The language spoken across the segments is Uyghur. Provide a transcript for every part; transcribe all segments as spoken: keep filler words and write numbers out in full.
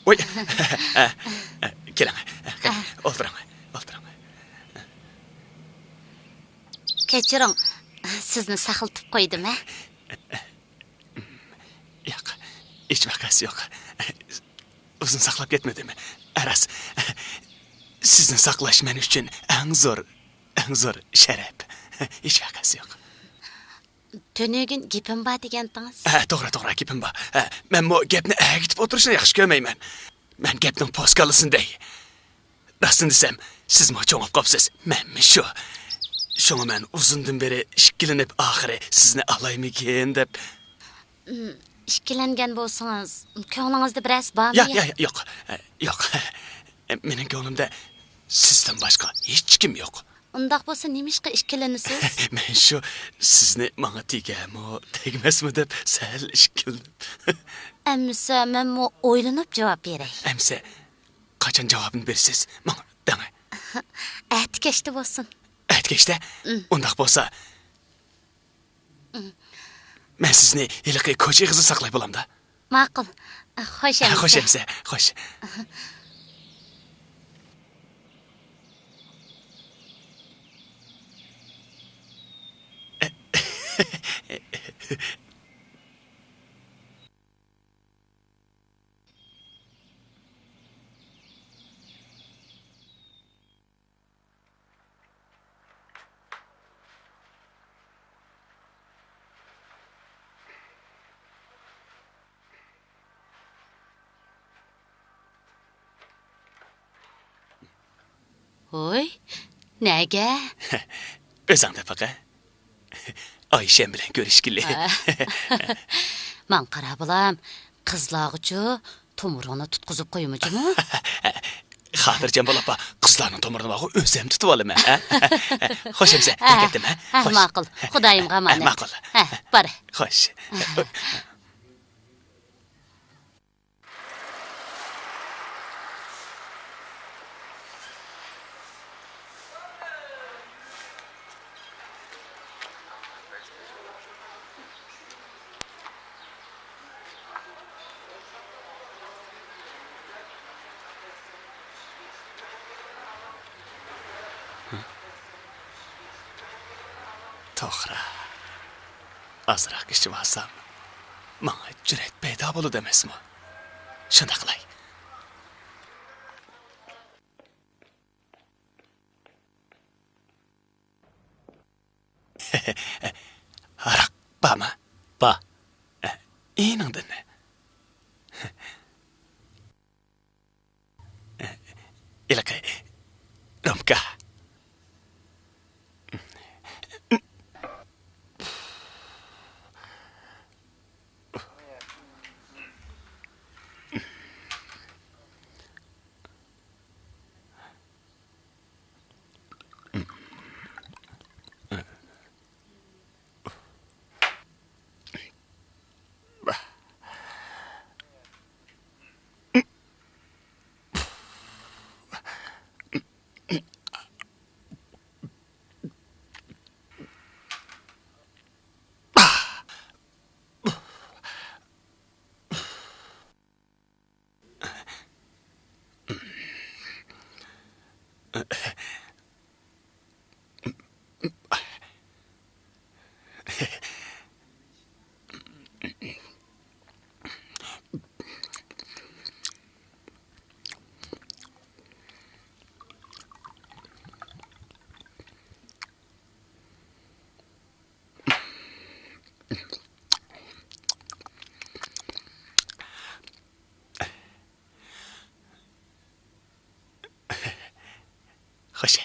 ۋوي. كېلىڭ، ئولتۇرۇڭ، ئولتۇرۇڭ. كەچۈرۈڭ، سىزنى ساقلىتىپ قويدۇم، ھە؟ ياق، ھېچ ۋەقەسى يوق. ئۇزۇن ساقلاپ كەتمىدىم. راست، سىزنى ساقلاش مەن ئۈچۈن ئەڭ زور، ئەڭ زور شەرەپ. ھېچ ۋەقەسى يوق. تۈنۈگۈن گېپىم بار دېگەنتىڭىز. ھە، توغرا، توغرا، گېپىم بار. ھە، مەنمۇ گەپنى ئەگىتىپ ئولتۇرۇشنى ياخشى كۆرمەيمەن. مەن گەپنىڭ پوسكالىسىنى دەي. راستىنى دېسەم، سىزمۇ چوڭاپ قاپسىز. مەنمۇ شۇ. شۇڭا مەن ئۇزۇندىن بېرى ئىككىلىنىپ، ئاخىرى سىزنى ئالايمىكىن دەپ. ئىم، ئىككىلەنگەن بولسىڭىز، كۆڭلىڭىزدە بىرەرسى بارمۇ؟ يا، يا، يا، يوق. يوق. مېنىڭ كۆڭلۈمدە سىزدىن باشقا ھېچكىم يوق. ئۇنداق بولسا نېمىشقا ئىككىلىنىسىز؟ مەن شۇ، سىزنى ماڭا تېگەرمۇ، تەگمەسمۇ دەپ سەل ئىككىلىنىپ. ئەمىسە مەنمۇ ئويلىنىپ جاۋاب بېرەي. ئەمىسە قاچان جاۋابىنى بېرىسىز؟ ماڭا دەڭە. ئەتە كەچتە بولسۇن. ئەتە كەچتە؟ ئىم. ئۇنداق بولسا، مەن سىزنى ھېلىقى كوچا ئېغىزىدا ساقلاي بولامدا؟ ماقۇل. خوش ئەمىسە. خوش ئەمىسە، خوش. ھوي، نەگە؟ ئۆزۈڭ تېپىقە. ئايشەم بىلەن كۆرۈشكىلى. ماڭا قارا، بالام، قىزلارغىچۇ تومۇرۇڭنى تۇتقۇزۇپ قويما جۇمۇ. خاتىرجەم بول، ئاپا، قىزلارنىڭ تومۇرىنى ماقۇ ئۆزۈم تۇتۇۋالىمەن، ھە؟ خوش ئەمىسە، ھە، كەتتىم، ھە؟ ھە، خوش. ماقۇل. خۇدايىمغا ئامانەت. ماقۇل. ھە، بار. خوش. توغرا. ئازراق ئىچىۋالسام، ماڭا جۈرئەت پەيدا بولىدۇ ئەمەسمۇ؟ شۇنداق قىلاي. ھاراق بارمۇ؟ بار. ئېنىڭدىن. ھېلىقى رومكا. خوش.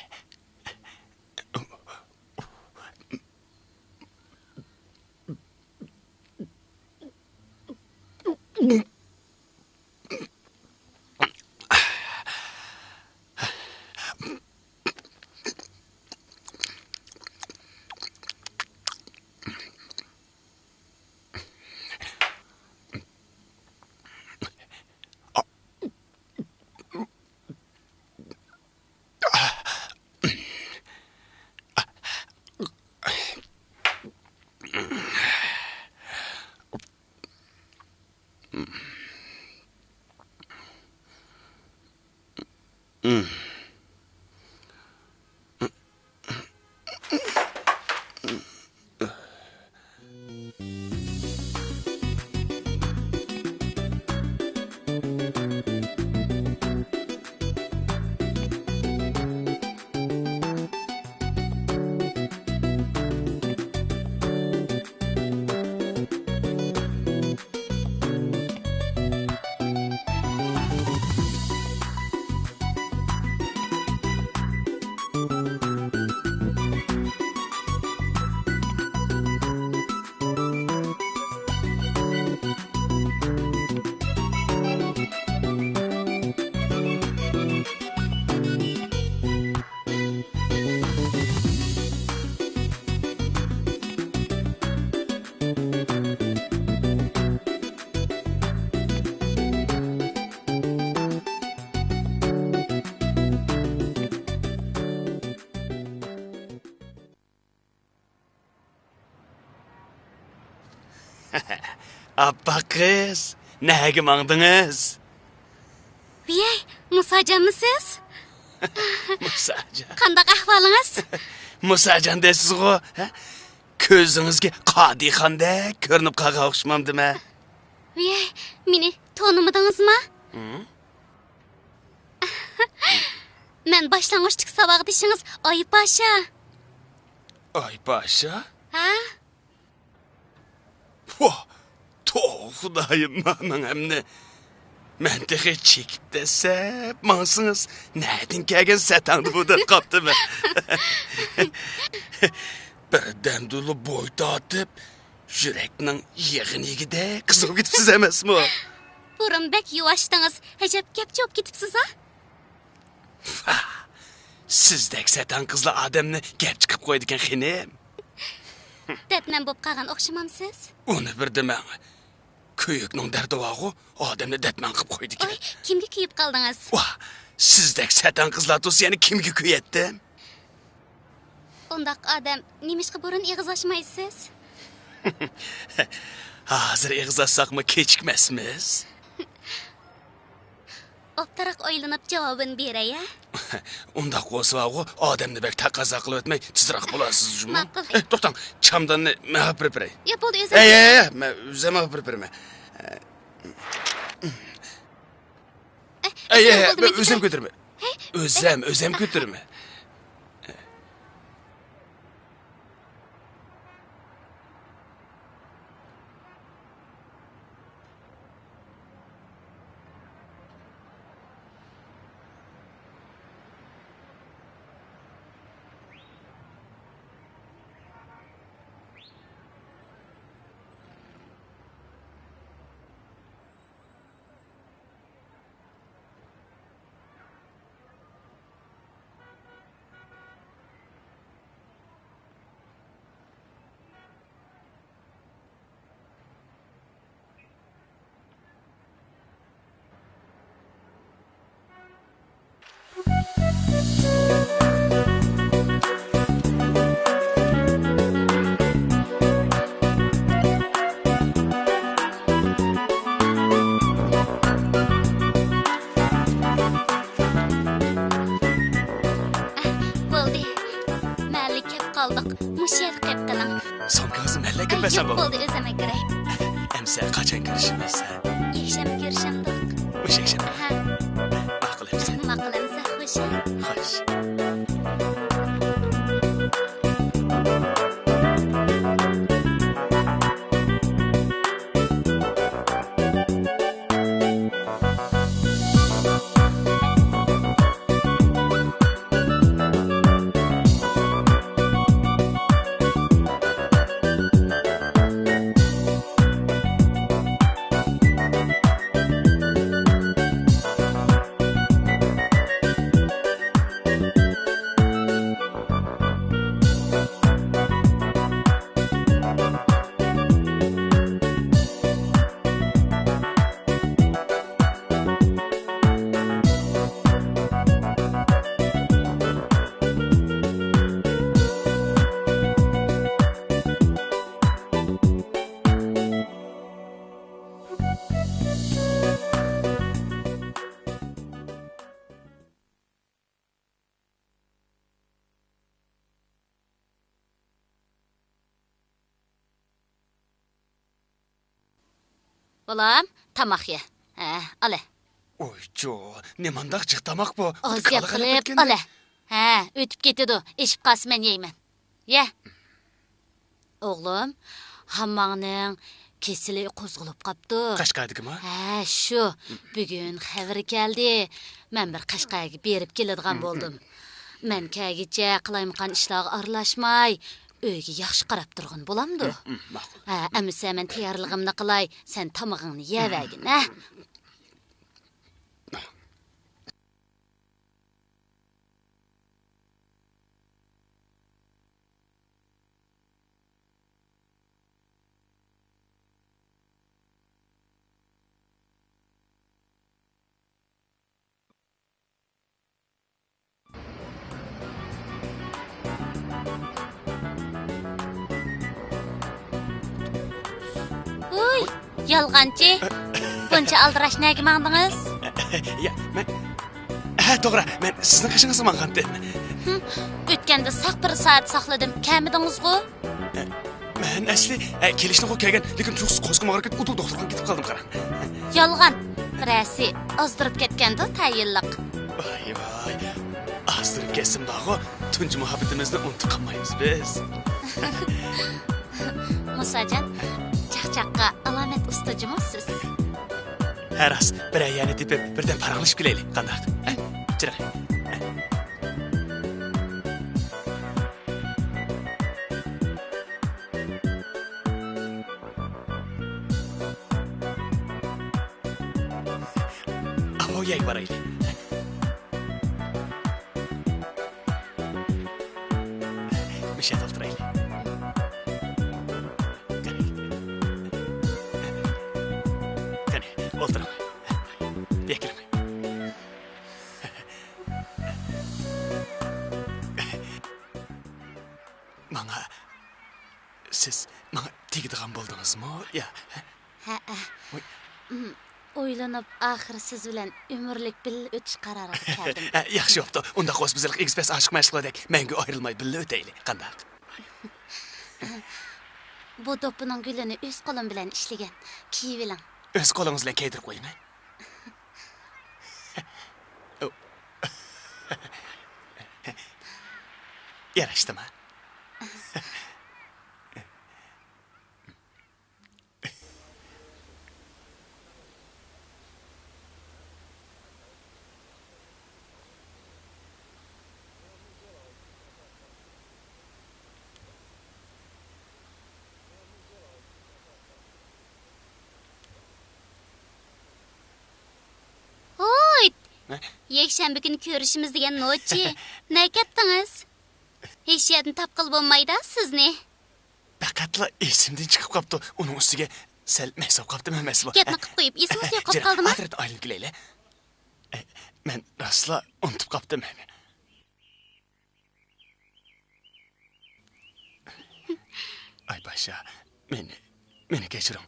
ئاپپاق قىز، نەگە ماڭدىڭىز؟ ۋىيەي، مۇساجانمۇ سىز؟ مۇساجان. قانداق ئەھۋالىڭىز؟ مۇساجان دەيسىزغۇ، ھە؟ كۆزىڭىزگە قادىخاندەك كۆرۈنۈپ قالغان ئوخشىمامدىمەن؟ ۋىيەي، مېنى تونۇمىدىڭىزما؟ ھە؟ مەن باشلانغۇچتىكى ساۋاقدىشىڭىز ئايپاشا. ئايپاشا؟ ھە؟ ۋاھ، توۋا خۇدايىم، ماڭىڭ ئەمدى. مەن تېخى چېكىپ دەسسەپ ماڭسىڭىز، نەدىن كەلگەن سەتەڭدە بۇ دەپ قاپتىمەن. بىردەمدىلا بوي تارتىپ، يۈرەكنىڭ يېغىنى يېگۈدەك قىزىرىپ كېتىپسىز ئەمەسمۇ؟ بۇرۇن بەك يۇۋاشتىڭىز، ئەجەب گەپچى بولۇپ كېتىپسىز-ھە؟ سىزدەك سەتەڭ قىزلار ئادەمنى گەپچى قىلىپ قويىدىكەن خېنىم. دەتمەن بولۇپ قالغان ئوخشىمامسىز؟ ئۇنى بىر دېمەڭ. كۆيۈكنىڭ دەردى بارغۇ، ئادەمنى دەتمەن قىلىپ قويىدىكەن. ئوي، كىمگە كۆيۈپ قالدىڭىز؟ ۋاھ، سىزدەك سەتەڭ قىزلار تۇرسا يەنە كىمگە كۆيەتتىم؟ ئۇنداق ئادەم نېمىشقا بۇرۇن ئېغىز ئاچمايسىز؟ ھازىر ئېغىز ئاچساقمۇ كېچىكمەسمىز؟ ئوبدانراق ئويلىنىپ جاۋابىنى بېرەي، ھە؟ ئۇنداق بولسا بارغۇ، ئادەمنى بەك تەقەززا قىلىۋەتمەي، تېزراق بولارسىز جۇمۇ. ماقۇل. ئەي، توختاڭ، چامداننى مەن ئاپىرىپ بېرەي. ياق، بولدى، ئۆزۈم. ئەي، ئەي، ئەي، مەن ئۆزۈم ئاپىرىپ بېرىمەن. ئەي، ئەي، ئەي، بولدى، مەن ئۆزۈم كۆتۈرىمەن. ئۆزۈم، ئۆزۈم كۆتۈرىمەن. بولدى. مەھەللىگە كەپ قالدۇق. مۇشۇ يەردە قېلىپ قېلىڭ. سومكىڭىزنى مەن ئەكىرىپ بەرسەم بولىدۇ. بولدى، ئۆزۈم ئەكىرەي. ئەمسە قاچان كۆرۈشىمىز؟ يەكشەنبە كۆرۈشەمدۇق. مۇشۇ يەكشەنبە؟ ھە. ماقۇل ئەمسە. ماقۇل ئەمسە، خوش. خوش. بالام، تاماق يە. ھە، ئالە. ئويچۇ، نېمانداق جىق تاماق بۇ؟ ئاز گەپ قىلىپ، ئالە. ھە، ئۆتۈپ كېتىدۇ. ئېشىپ قالسا مەن يەيمەن. يە. ئوغلۇم، ھامماڭنىڭ كېسىلى قوزغىلىپ قاپتۇ. قەشقەردىكىما؟ ھە، شۇ. بۈگۈن خەۋىرى كەلدى. مەن بىر قەشقەرگە بېرىپ كېلىدىغان بولدۇم. مەن كەلگۈچە قالايمىقان ئىشلارغا ئارىلاشماي، ئۆيگە ياخشى قاراپ تۇرغىن بولامدۇ؟ ماقۇل. ھە، ئەمىسە مەن تەييارلىقىمنى قىلاي، سەن تامىقىڭنى يەۋەرگىن، ھە؟ ھۇي، يالغانچى! بۇنچە ئالدىراش نەگە ماڭدىڭىز؟ يا، مەن، ھە، توغرا، مەن سىزنىڭ قېشىڭىزغا ماڭغانتىم. ھىم، ئۆتكەندە ساق بىر سائەت ساقلىدىم، كەلمىدىڭىزغۇ؟ مەن ئەسلى، ئە، كېلىشنىغۇ كەلگەن، لېكىن تۇيۇقسىز قورسىقىم ئاغرىپ كېتىپ، ئۇدۇل دوختۇرخانىغا كېتىپ قالدىم، قاراڭ. يالغان. بىرەرسى ئازدۇرۇپ كەتكەندۇ تەيىنلىق. ۋاي، ۋاي. ئازدۇرۇپ كەتسىمۇ بارغۇ، تۇنجى مۇھەببىتىمىزنى ئۇنتۇپ قالمايمىز بىز. مۇساجان، چاقچاققا ئالامەت ئۇستا جۇمۇ سىز. ھە، راست. بىرەر يەرنى تېپىپ، بىردەم پاراڭلىشىپ كېلەيلى. قانداق؟ ھە؟ چىراي. ھە؟ ئاۋۇ يەرگە بارايلى. مۇشۇ يەردە ئولتۇرايلى. قېنى، ئولتۇرۇڭ. بېكىنىڭ. ماڭا، سىز ماڭا تېگىدىغان بولدىڭىزمۇ يا؟ ھەئە. ۋاي. ئويلىنىپ، ئاخىرى سىز بىلەن ئۆمۈرلۈك بىللە ئۆتۈش قارارىغا كەلدىم. ھە، ياخشى بوپتۇ. ئۇنداق بولسا بىز ھېلىقى ئېگىز پەس ئاشىق مەشۇقىدەك مەڭگۈ ئايرىلماي بىللە ئۆتەيلى. قانداق؟ بۇ دوپپىنىڭ گۈلىنى ئۆز قولۇم بىلەن ئىشلىگەن. كىيىۋېلىڭ. ئۆز قولىڭىز بىلەن كىيدۈرۈپ قويۇڭ. ياراشتىما؟ ھويت! ھە؟ يەكشەنبە كۈنى كۆرۈشىمىز دېگەن نوچى. نەگە كەتتىڭىز؟ ھېچ يەردىن تاپقىلى بولمايدۇ سىزنى. پەقەتلا ئېسىمدىن چىقىپ قاپتۇ. ئۇنىڭ ئۈستىگە سەل مەست بولۇپ قاپتىمەن ئەمەسمۇ؟ گەپنى قىلىپ قويۇپ، ئېسىڭىزگە كەپ قالدىما؟ ئا تەرەپتىن ئايلىنىپ كېلەيلى. ئە، مەن راستلا ئۇنتۇپ قاپتىمەن. ئاي پاشا، مېنى، مېنى كەچۈرۈڭ.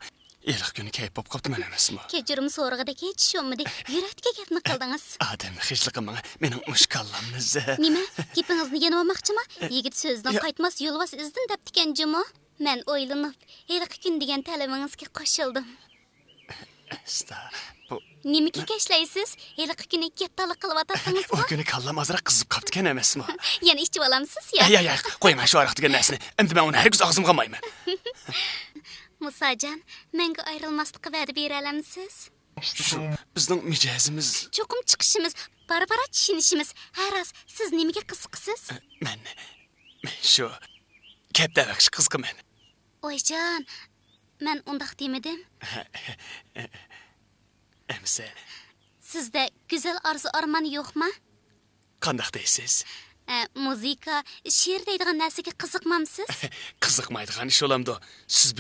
ھېلىقى كۈنى كەيپ بولۇپ قاپتىمەن ئەمەسمۇ؟ كەچۈرۈم سورىغۇدەك ھېچ بولمىدى. يۈرەكتىكى گەپنى قىلدىڭىز. ئادەمنىڭ خىجلىقى ماڭا مېنىڭ مۇشۇ كاللامنى زە- نېمە؟ گېپىڭىزنى يېنىۋالماقچىما؟ يىگىت سۆزىدىن قايتماس، يولۋاس ئىزىدىن دەپتىكەن جۇمۇ. مەن ئويلىنىپ، ھېلىقى كۈن دېگەن تەلىپىڭىزگە قوشۇلدۇم. ئەستا، بۇ نېمە كېكەچلەيسىز؟ ھېلىقى كۈنى كەپتاللىق قىلىۋاتاتتىڭىزغۇ؟ ئۇ كۈنى كاللام ئازراق قىزىپ قاپتىكەن ئەمەسمۇ؟ يەنە ئىچىۋالامسىز يا؟ ياق، ياق، قويۇڭ، شۇ ھاراق دېگەن نەرسىنى. ئەمدى مەن ئۇنى ھەرگىز ئاغزىمغا ئالمايمەن. مۇساجان، مەڭگۈ ئايرىلماسلىققا ۋەدە بېرەلەمسىز؟ شۇ، بىزنىڭ مىجەزىمىز. چوقۇم چىقىشىمىز، بارا-بارا چۈشىنىشىمىز. ھە راست، سىز نېمىگە قىزىقىسىز؟ مەن، مەن شۇ كەپتەر بېقىشقا قىزىقىمەن. ۋايجان، مەن ئۇنداق دېمىدىم. ئەمىسە. سىزدە گۈزەل ئارزۇ-ئارمان يوقما؟ قانداق دەيسىز؟ ئە، مۇزىكا، شېئىر دەيدىغان نەرسىگە قىزىقمامسىز؟ قىزىقمايدىغان ئىش بولامدۇ؟ سىز